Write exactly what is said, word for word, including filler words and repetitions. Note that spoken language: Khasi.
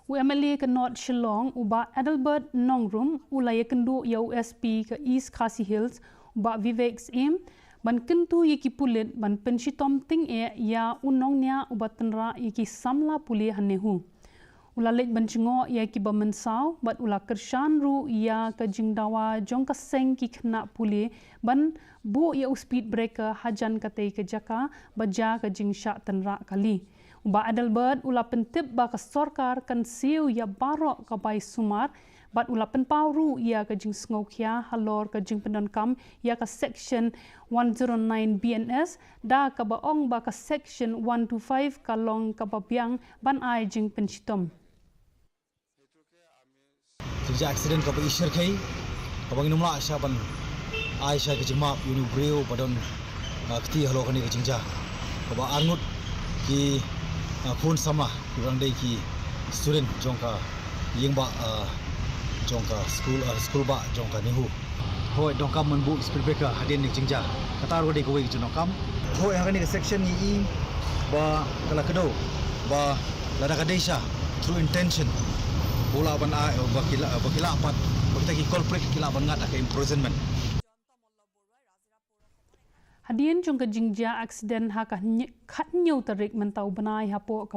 U M L A ka North Shillong, u Bah Adelbert Nongrum, u la ïakynduh ïa u S P ka East Khasi Hills, u Bah Vivek Syiem, ban kyntu ïa ki pulit ban pynshitom tyngeh ïa u nongñiah uba tynrah ïa ki samla pule ha NEHU. U la leit ban jngoh ïa kiba mynsaw bad u la kyrshan ruh ïa ka jingdawa jong ka seng ki khynnah pule ban buh ïa u speed breaker hajan katei ka jaka ba jia ka jingshah tynrah kali. U Bah Adelbert u la pyntip ba ka sorkar kan siew ïa baroh ka bai sumar bad u la pynpaw ruh ïa ka jingsngewkhia halor ka jingpyndonkam ïa ka Section one zero nine B N S, da kaba ong ba ka Section one two five ka long kaba biang ban ai jingpynshitom. Jingjia accident kaba i shyrkhei, kaba ngin ym lah shuh ban ai shuh ka jingmap ïa une u briew ba don, ah, kti halor kane ka jingjia. Kaba arngut ki, ah, khun samla kiba dang dei ki student jong ka ïing bah, ah, jong ka skul, ah, skul bah jong ka NEHU. Hooid, donkam ban buh speed breaker hadien ka jingjia. Kata ruh ka dei kawei ka jingdonkam. Hooid, ha kane ka section ngi i ba ka la kdew ba lada ka dei shuh through intention, u lah ban ai, ba ki lah, ba ki lah pat, ba kita ki culprit ki lah ban ngat ha ka imprisonment. Hadien jong ka jingjia accident ha ka hynñi-, khathynñiew tarik mynta u bnai hapoh ka